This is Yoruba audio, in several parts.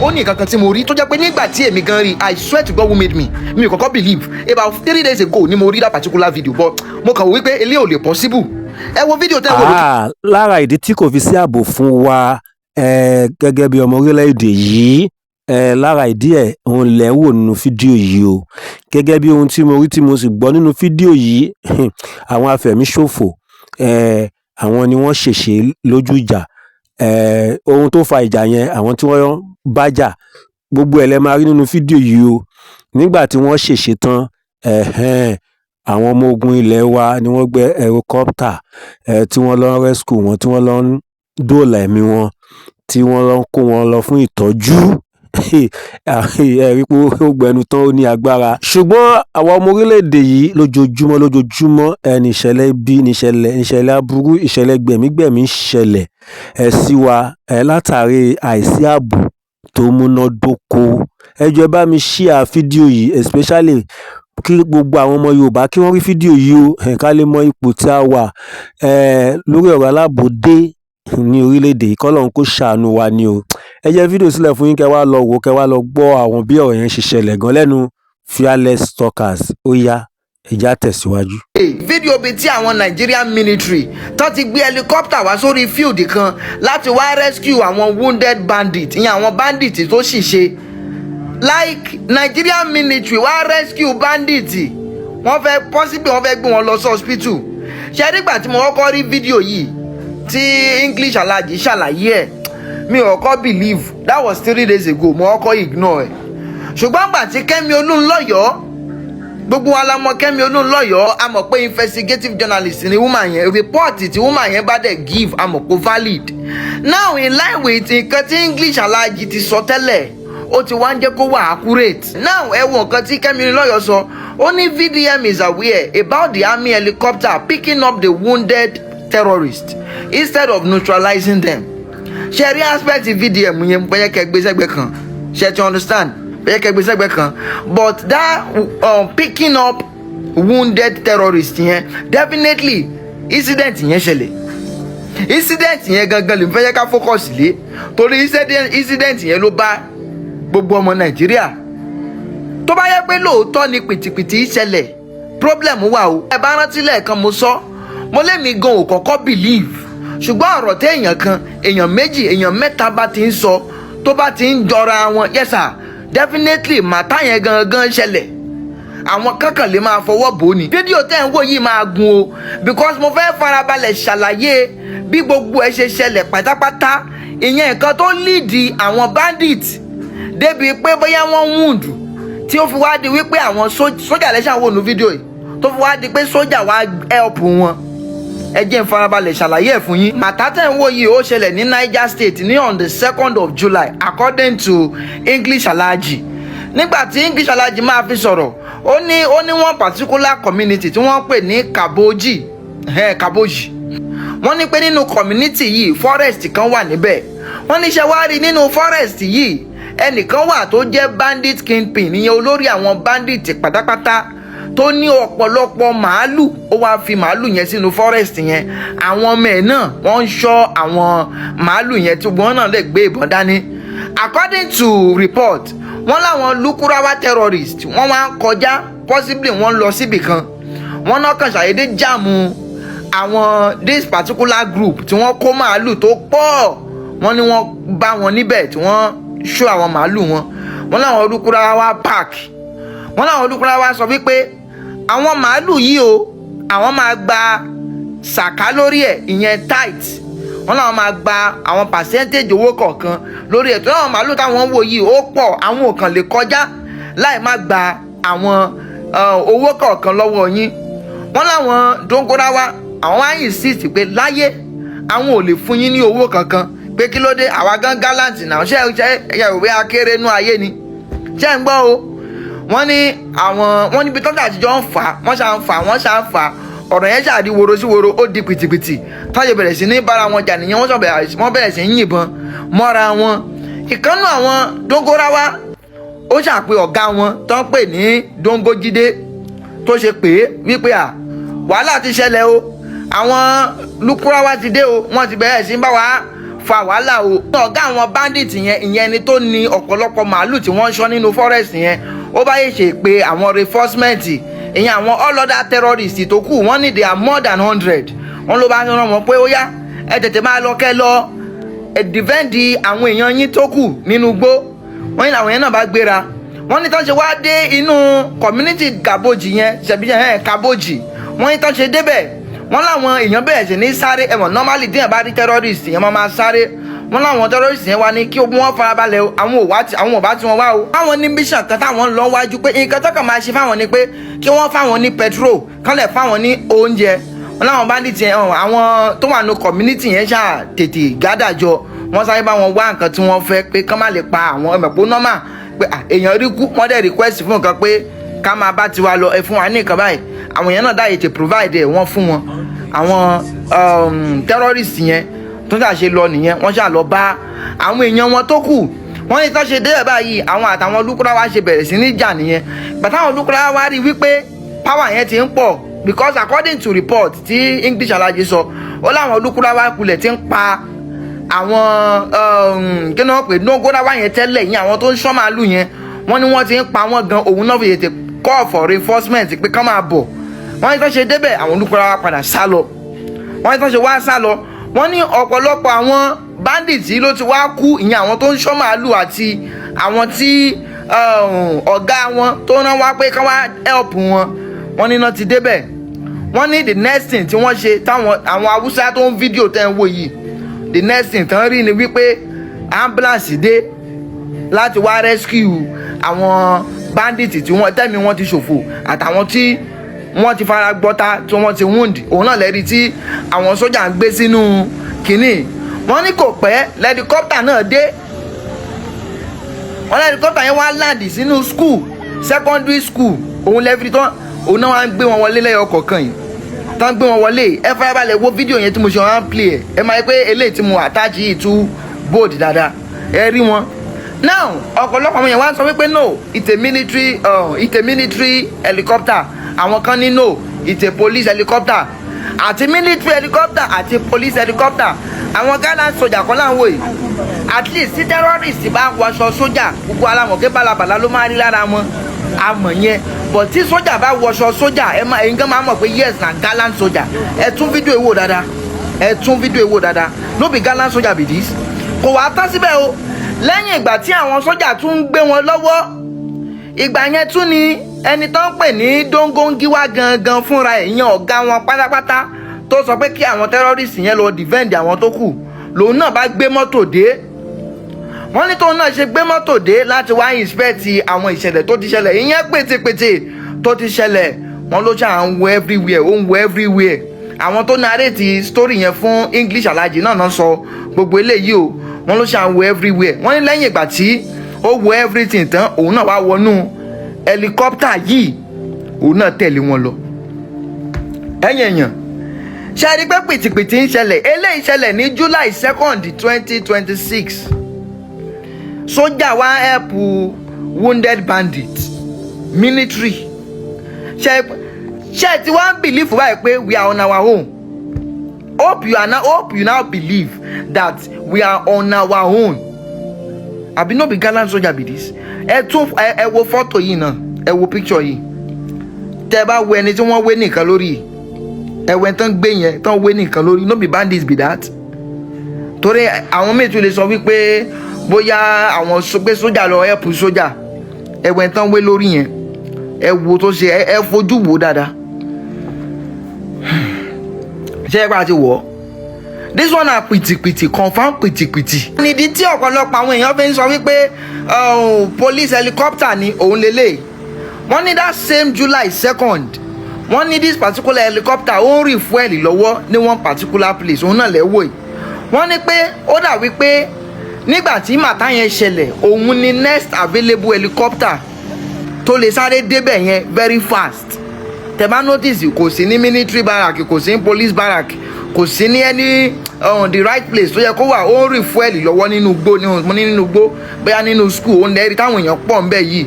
Ó ní nǹkan kan tí mo rí tó jẹ́ pé nígbà tí èmi gan rí, I swear to God who made me, mi ò kọ́kọ́ believe. About 3 days ago ni mo rí that particular video, but mo kàn wò wípé eléyìí ò lè possible. Ẹ wo fídíò tẹ́ ẹ wò lókè. Ah, lára ìdí tí kò fi sí ààbò fún wa gẹ́gẹ́ bí ọmọ orílẹ̀-èdè yìí, lára ìdí ẹ̀ òun lẹ̀ ń wò nínú fídíò yìí o. Gẹ́gẹ́ bí ohun tí mo rí tí mo sì gbọ́ nínú fídíò yìí, àwọn afẹ̀míṣòfò, àwọn ni wọ́n ṣèṣe lójú ìjà. Ohun tó fa ìjà yẹn, àwọn tí wọ́n bá jà, gbogbo ẹ̀ lẹ máa rí nínú fídíò yìí o. Nígbà tí wọ́n ṣèṣe tán, àwọn ọmọ ogun ilé wa ni wọ́n gbé helicopter tí wọ́n lọ rescue wọn, tí wọ́n lọ ń dóòlà ẹ̀mí wọn, tí wọ́n lọ ń kó wọn lọ fún ìtọ́jú. Ẹ rí i pé ó gbẹnu tán, ó ní agbára. Ṣùgbọ́n àwa ọmọ orílẹ̀-èdè yìí, lójoojúmọ́ lójoojúmọ́ ní ìṣẹ̀lẹ̀ ibi, níṣẹ̀lẹ̀ aburú, ìṣẹ̀lẹ̀ gbẹ̀mígbẹ̀mí ń ṣẹlẹ̀ sí wa látàrí àìsí ààbò tó múnádóko. Ẹ jọ̀ọ́, ẹ bá mi share fídíò yìí, especially kí gbogbo àwọn ọmọ Yorùbá kí wọ́n rí fídíò yìí o, ká lè mọ ipò tí a wà lórí ọ̀rọ̀ aláàbò dé ní orílẹ̀-èdè yìí. Kọ́lọ́run kó ṣàánú wa ni o. Ẹ jẹ́ fídíò sílẹ̀ fún yín, kẹ́ wá lọ wò, kẹ́ wá lọ gbọ́ àwọn bí ọ̀rọ̀ yẹn ṣe ṣẹlẹ̀ gan lẹ́nu Fearless Talkers. Ó yá, ẹ jẹ́ á tẹ̀síwájú. Fídíò bíi tí àwọn Nigerian military tó ti gbé helicopter wá sórí field kan láti wá rescue àwọn wounded bandit, ìyẹn àwọn bandit tó ṣìṣe. Like, Nigerian military wá rescue bandit, wọ́n fẹ́ possibly wọ́n fẹ́ gbé wọn lọ sí hospital. Ṣe nígbà tí mo kọ́kọ́ rí fídíò yìí tí English Alhaji ṣàlàyé ẹ̀, mi ò kọ́kọ́ believe. That was 3 days ago. Mo kọ́kọ́ ignore ẹ̀, ṣùgbọ́n gbà tí Kẹ́mi Olúnlọ́yọ̀ọ́, gbogbo wa la mọ̀ Kẹ́mi Olúnlọ́yọ̀ọ́, a mọ̀ pé investigative journalist ni woman yẹn. Report tí woman yẹn bá dẹ̀ give, a mọ̀ pé valid. Now, in line with nǹkan tí English Alhaji ti sọ tẹ́lẹ̀, ó ti wá ń jẹ́ kó wà accurate. Now, ẹ wo nǹkan tí Kẹ́mi Olúnlọ́yọ̀ọ́ sọ. Ó ní VDM is aware about the army helicopter picking up the wounded terrorists instead of neutralizing them. Ṣe rí aspect VDM yẹn, bóyá kẹ́ gbé sẹ́gbẹ̀ẹ́ kan. Ṣe ti understand? Bóyá kẹ́ gbé sẹ́gbẹ̀ẹ́ kan, but that picking up wounded terrorists yẹn, definitely incident yẹn ṣẹlẹ̀. Incident yẹn gangan lè fẹ́ yẹ ká focus lé, torí incident yẹn ló bá gbogbo ọmọ Nàìjíríà. Tó bá yẹ pé lóòótọ́ ni pìtìpìtì ṣẹlẹ̀, problem wà o. Ẹ bá rántí lẹ́ẹ̀kan, mo sọ, mo lémi gan ò kọ́kọ́ believe, ṣùgbọ́n ọ̀rọ̀ tí èèyàn kan, èèyàn méjì, èèyàn mẹ́ta bá ti ń sọ, tó bá ti ń jọra wọn, yes sir, definitely matter yẹn gangan ṣẹlẹ̀. Àwọn kankan lè máa fọwọ́ bò ó ní. Fídíò tẹ́ ń wò yìí máa gun o, because mo fẹ́ farabalẹ̀ ṣàlàyé bí gbogbo ẹ ṣe ṣẹlẹ̀ pátápátá, ìyẹn nǹkan tó lead àwọn bandit débi pé bóyá wọ́n wound, tí ó fi wá di wípé àwọn sójà lẹ́sàn wò ní fídíò yìí, tó fi wá di pé sójà wá help wọn. Ẹ jẹ́ n farabalẹ̀ ṣàlàyé ẹ̀ fún yín. Matter tẹ̀ ń wò yìí, ó ṣẹlẹ̀ ní Niger State ní on the 2nd of July, according to English Alhaji. Nígbà tí English Alhaji máa fi sọ̀rọ̀, ó ní one particular community tí wọ́n pè ní Kaboji, Kaboji. Wọ́n ní pé nínú community yìí, forest kan wà níbẹ̀. Wọ́n ní ṣe wá rí nínú forest yìí, ẹnìkan wà tó jẹ́ bandit kingpin, ìyẹn olórí àwọn bandit pátápátá, tó ní ọ̀pọ̀lọpọ̀ màálù. Ó wáá fi màálù yẹn sínú forest yẹn. Àwọn ọmọ ẹ̀ náà, wọ́n ń ṣọ́ àwọn màálù yẹn, tí wọ́n náà lè gbé ìbọn dání. According to report, wọ́n láwọn Lukurawa terrorist, wọ́n wá ń kọjá, possibly wọ́n lọ síbì kan, wọ́n náà kàn ṣàdédé jam àwọn this particular group tí wọ́n kó màálù tó pọ̀. Wọ́n ní wọ́n bá wọn níbẹ̀ tí wọ́n ṣó àwọn màálù wọn. Wọ́n láwọn Lukurawa park, wọ́n láwọn Lukurawa sọ wípé àwọn màálù yìí o, àwọn máa gba sàká lórí ẹ̀, ìyẹn tithe. Wọ́n láwọn máa gba àwọn percentage owó kọ̀ọ̀kan lórí ẹ̀, tó láwọn màálù táwọn ń wò yìí ó pọ̀, àwọn ò kàn lè kọjá láì má gba àwọn owó kọ̀ọ̀kan lọ́wọ́ yín. Wọ́n láwọn Dóngóráwá, àwọn wá insist pé láyé, àwọn ò lè fún yín ní owó kankan, pé kí ló dé? Àwa gan gallant náà. Ṣé ṣe ẹ rò pé akéré nú ayé ni? Ṣé ń gbọ́ o? Wọ́n ní àwọn, wọ́n níbi tọ́jà àtijọ́ ń fà á, wọ́n ṣà ń fà á, wọ́n ṣà ń fà á. Ọ̀rọ̀ yẹn ṣáà di woro sí woro, ó di pìtìpìtì. Táyọ̀ bẹ̀rẹ̀ sí ní bára wọn jà nìyẹn. Wọ́n bẹ̀rẹ̀ sí ní yìnbọn mọ́ra wọn. Ìkànnù àwọn Dóngóráwá, ó ṣàpè ọ̀gá wọn tó ń pè ní Dóngójídé, tó ṣe pé wípé à, wàhálà ti ṣẹlẹ̀ o, àwọn Lukurawa ti dé o, wọ́n ti bẹ̀rẹ̀ sí ń bá wa fa wàhálà o. Ọ̀gá àwọn bandit yẹn, ìyẹn ẹni tó ní ọ̀pọ̀lọpọ̀ màálù tí wọ́n ń ṣọ́ nínú forest yẹn, ó bá yẹ ṣe pé àwọn reinforcement, ìyẹn àwọn all other terrorists tó kù, wọ́n ní they are more than 100. Wọ́n ló bá rán wọn pé ó yá, ẹ tètè máa lọ, kẹ́ lọ ẹ defend àwọn èèyàn yín tó kù nínú igbó. Wọ́n ní àwọn yẹn náà bá gbéra. Wọ́n ní tán ṣe wá dé inú community Kaboji yẹn, ṣẹ̀bí yẹn Kaboji, wọ́n ní tán ṣe débẹ̀, wọ́n láwọn èèyàn bẹ̀rẹ̀ sí ní sáré. Ẹ̀wọ̀n normally, díẹ̀ bá rí terrorist yẹn, máa sáré. Wọ́n láwọn terrorist yẹn wá ní kí wọ́n farabalẹ̀ o, àwọn ò wá tí àwọn ò bá tí wọ́n wá o. Àwọn ní mission kan táwọn ń lọ wájú, pé nǹkan tó kàn máa ṣe fáwọn ni pé kí wọ́n fáwọn ní petrol, kán lẹ̀ fáwọn ní oúnjẹ. Wọ́n láwọn bandit yẹn, àwọn tó wà ní community yẹn ṣáà tètè gather jọ, wọ́n sáré bá wọn wá nǹkan tí wọ́n fẹ́, pé kán má lè pa àwọn ẹ̀mẹ̀pọ̀. Normal pé èèyàn rí kú, wọ́n dẹ̀ request fún nǹkan pé ká máa bá tiwa lọ, ẹ fún wa ní nǹkan báyìí. Àwọn èèyàn náà dáyè tè provide ẹ̀, wọ́n fún wọn. Àwọn terrorist yẹn tó ṣà ṣe lọ nìyẹn. Wọ́n ṣà lọ bá àwọn èèyàn wọn tó kù. Wọ́n ní tó ṣe débẹ̀ báyìí, àwọn àtàwọn Lukurawa ṣe bẹ̀rẹ̀ sí ní jà nìyẹn. Bàtà àwọn Lukurawa rí wípé power yẹn ti ń pọ̀, because according to report tí English Alhaji sọ, ó láwọn Lukurawa kulẹ̀ ti ń pa àwọn, kí ni wọ́n pè, Dogarawa yẹn tẹ́lẹ̀ yẹn, àwọn tó ń ṣọ́ màálù yẹn. Wọ́n ní wọ́n ti ń pa wọ́n gan. Òun náà fi tètè call for reinforcement pé kán máa bọ̀. Wọ́n ní tó ṣe débẹ̀, àwọn Lukurawa padà sá lọ. Wọ́n ní tó ṣe wá sá lọ, wọ́n ní ọ̀pọ̀lọpọ̀ àwọn bandits ló ti wá kú, ìyẹn àwọn tó ń ṣọ́ màálù àti àwọn tí ọ̀gá wọn tó rán wá pé kán wá help wọn. Wọ́n ní iná ti débẹ̀. Wọ́n ní the next thing tí wọ́n ṣe, táwọn àwọn Haúsá tó ń fídíò tẹ́ ń wò yìí, the next thing tán rí ni wípé ambulance dé láti wá rescue àwọn bandits tí wọ́n tẹ́mi wọ́n ti ṣòfò àtàwọn tí wọ́n ti fara gbọ́ta, tí wọ́n ti wound. Òun náà lẹ́rìí tí àwọn sójà ń gbé sínú kínní. Wọ́n ní kò pẹ́, l'helicopter náà dé. Wọ́n l'helicopter yẹn wá land sínú school, secondary school. Òun lẹ́fìrí tán, òun náà wá ń gbé wọn wọlé lẹ́yọ kọ̀ọ̀kan yìí tán gbé wọn wọlé. Ẹ farabalẹ̀ wo fídíò yẹn tí mo ṣe wọn play. Ẹ máa yẹ pé eléyìí tí mo attach yìí too bold dáadáa, ẹ rí wọn. Now, ọ̀pọ̀lọpọ̀ àwọn yẹn wá sọ wípé no, it's a military helicopter. Àwọn kan ní no, it's a police helicopter. Àti military helicopter àti police helicopter, àwọn gallant soldier kan láwọn wò yìí. At least, tí terrorist bá wọṣọ sójà, gbogbo aláwọ̀ ké balabala ló máa rí lára wọn, àmọ̀ yẹn. But tí sójà bá wọṣọ sójà, ẹ má ẹ̀yin gan máa mọ̀ pé yes, na gallant soldier. Ẹ tún fídíò ìwò dáadáa, ẹ tún fídíò ìwò dáadáa. No be gallant soldier be this? Kò wá tán síbẹ̀ o. Lẹ́yìn ìgbà tí àwọn sójà tún ń gbé wọn lọ́wọ́, ìgbà yẹn tún ni ẹni tó ń pè ní Dóńgóńgíwá gangan fúnra ẹ̀, ìyẹn ọ̀gá wọn pátápátá tó sọ pé kí àwọn terrorist yẹn lọ defend àwọn tó kù, lòun náà bá gbé mọ́tò dé. Wọ́n ní tóun náà ṣe gbé mọ́tò dé láti wá inspect àwọn ìṣẹ̀lẹ̀ tó ti ṣẹlẹ̀, ìyẹn pètèpètè tó ti ṣẹlẹ̀, wọ́n ló ṣáà ń wo everywhere, ó ń wo everywhere. Àwọn tó narrate story yẹn fún English Alhaji náà sọ gbogbo eléyìí o. Wọ́n ló ṣáà ń wo everywhere. Wọ́n ní lẹ́yìn ìgbà tí ó wo everything tán, òun náà wá wọnú helicopter yìí, òun náà tẹ̀lé wọn lọ. Ẹ̀yìn èèyàn, ṣe rí pé pìtìpìtì ń ṣẹlẹ̀? Eléyìí ṣẹlẹ̀ ní July 2nd, 2026. Sójà wá help wounded bandit, military. Ṣe ti wá ń believe báyìí pé we are on our own? Hope you now believe that we are on our own. Àbí no be gallant soldier be this? Ẹ tún ẹ wo fọ́tò yìí náà, ẹ wo picture yìí. Tẹ bá wo ẹni tí wọ́n wé nìkan lórí, ẹ wo ẹni tán gbé yẹn, tán wé nìkan lórí, no be bandits be that? Torí àwọn míì tún lè sọ wípé bóyá àwọn pé sójà lọ help sójà. Ẹ wo ẹni tán wé lórí yẹn, ẹ wo tó ṣe, ẹ fojú wò dáadáa. Ṣé ẹ bá ti wọ̀ ọ́? This one na pìtìpìtì, confam pìtìpìtì. Nídìí tí ọ̀pọ̀lọpọ̀ àwọn èèyàn fi ń sọ wípé police helicopter ni òun lélẹ̀. Wọ́n ní that same July 2nd, wọ́n ní this particular helicopter, ó ń refuel lọ́wọ́ ní one particular place. Òun náà lẹ́wọ̀ yìí. Wọ́n ní pé ó dà wípé nígbà tí matter yẹn ṣẹlẹ̀, òun ni next available helicopter tó lè sáré débẹ̀ yẹn very fast. Tẹ́ bá notice, kò sí ní military barrack, kò sí ní police barrack, kò sí ní any the right place tó yẹ kó wà. Ó ń refuel lọ́wọ́ nínú igbó ní mo ní nínú igbó, bóyá nínú school. Òun lẹ́rìí táwọn èèyàn pọ̀ ń bẹ̀ yìí.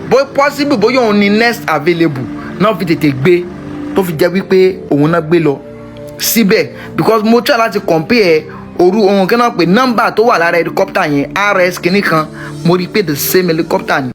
Bó possible, bóyá òun ni next available náà fi tètè gbé, tó fi jẹ́ wípé òun náà gbé lọ síbẹ̀, because mo try láti compare Òru ohun kí náà pé nọ́mbà tó wà lára helicopter yẹn, RS kìíní kan, mo rí i pé the same helicopter ni.